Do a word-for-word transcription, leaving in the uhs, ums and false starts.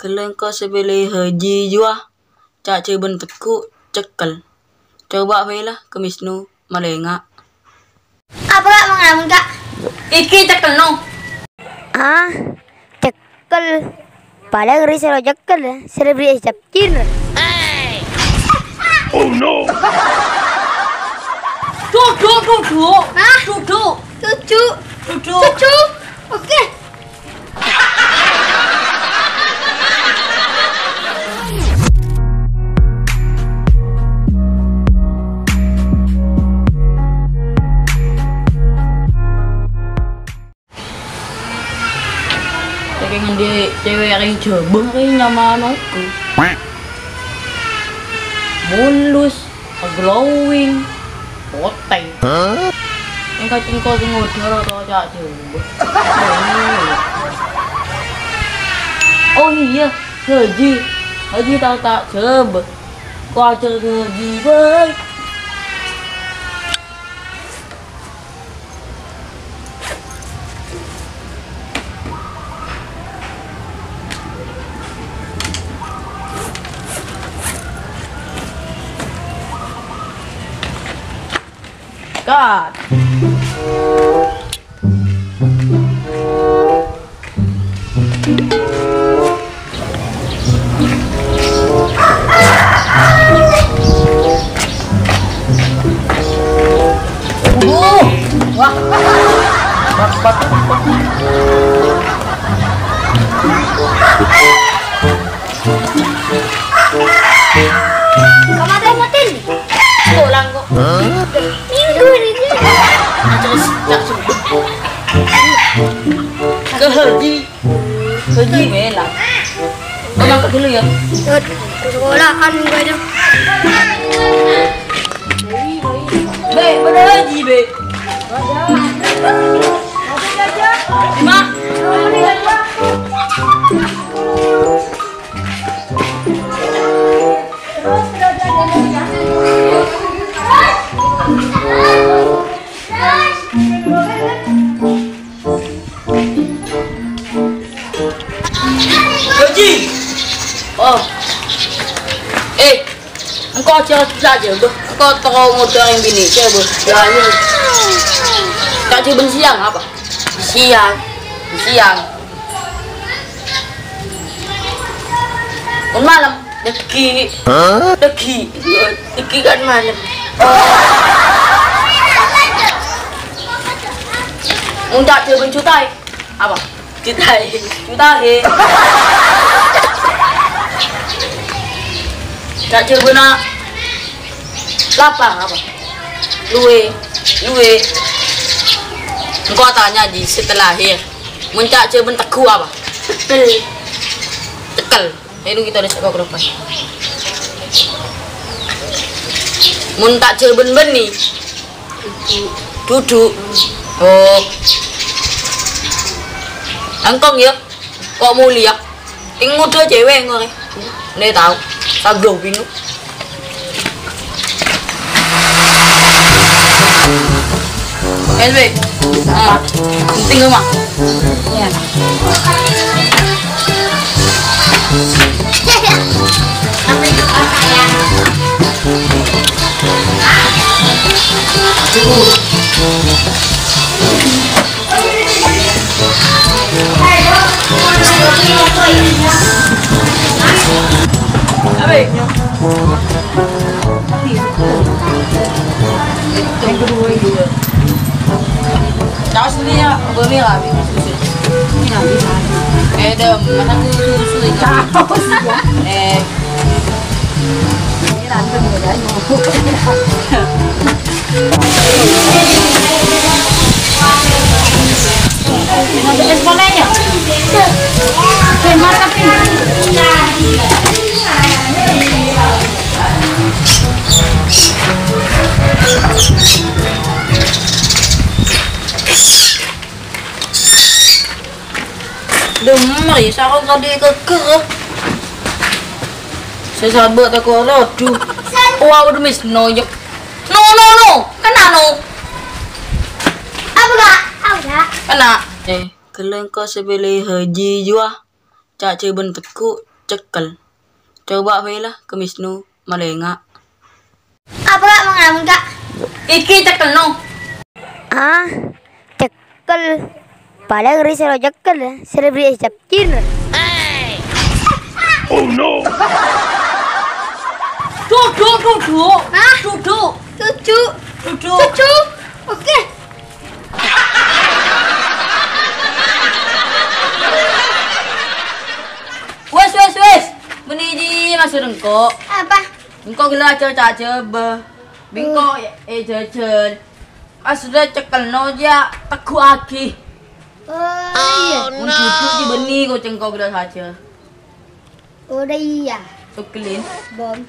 Ghellâ' engko' sè pèlè Haji jiyâ, ca' jâwâbhân Tegghu, cekkel. Coba bhâi la ka Misnu, malènga'. Apa, Kak, mangalamun, Kak? Iki cekkel, no. Ah, cekkel. Palèng rè sè lo cekkel, sè lo bherri' es capcir. Oh, no. Duduk, duduk. Hah? Duduk. Cucu. Duduk. Cucu. Oke. Cè' ngendi' cewek rèng Jhâbâ rèng nyamana aku. Mulus, glowing, potèng. Hah? Engko' cengko sing ngodâ ra tao ca' Jhâbâ. Oh iyâ, Haji. Haji tao ca' Jhâbâ. Ko' ajhâr Haji bhâi. Cut. Aduh. Wah. Wah, wah, wah. Kamari matin. Pulang kok. Minggu ini. Terus, terus. Ke Haji. Haji Mela. Pulang ke dulu ya. Yuk, ke sekolahan gue aja. Be, pada Haji, Be. Di mana? Haji! Oh. Eh, engko' jhâ' saja, Beh. Engko' toko ngodâ rèng binè', coba. Ya, ayo. Ca' jhâwâbhân siang apa? Siang. Siang. Pon malem, dâggi'. Hah? Dâggi'. Dâggi' kan malem. Mon ca' jhâwâbhân juta, è? Apa? Juta, è. Juta, è. Ca' jhâwâbhâna lapang apa? Luwè, luwè. Engko' atanya, Ji, setelah lahir. Mon ca' jhâwâbhân Tegghu apa? Cekkel. Cekkel. Ayo, kita ada sekolah keropan. Mon ta' jhâwâbhân bânnè. Duduk. Oh. Engkong, ya. Ko' molèya. Sè ngodâ cewek engko' rè. Nè tao. Saglo pinu. Elwe. Ah. Penting, Mah. Iya. Caos ini ya, bumi lah. Eh, dem, mana susu ini? Caos, ya. Eh. Dummer, ya, sarong kadhi keker. Sè sabâ' tako' rodu. Wow, demi senoyo. No, no, no. Kena, no. Apa, Kak? Apa, Kak? Kena. Eh, ghellâ' engko' sè pèlè Haji jiyâ. Ca' jhâwâbhân Tegghu, cèkkel. Coba bhâi la ka Misnu malènga'. Apa, Kak, mangalamun, Kak? Iki cèkkelno. Ah, cèkkel. Palèng rè sè lo cèkkel, sè lo bherri' es capcir. Duduk, duduk. Hah? Duduk. Cucu. Duduk. Cucu. Oke. Wes, wes, wes. Bânnè jiyâ maksod engko'. Apa? Engko' ghellâ' aca-, ca-, jâbâ. Bi' engko' è-, èjhâjhân. Pas sudah cèkkelno jiyâ tegghu'aghi. Oh, iya. Mon duduk jiyâ bânnè ko' cèngko' ghellâ' sajâ. Udah iya. Coklat. Bom.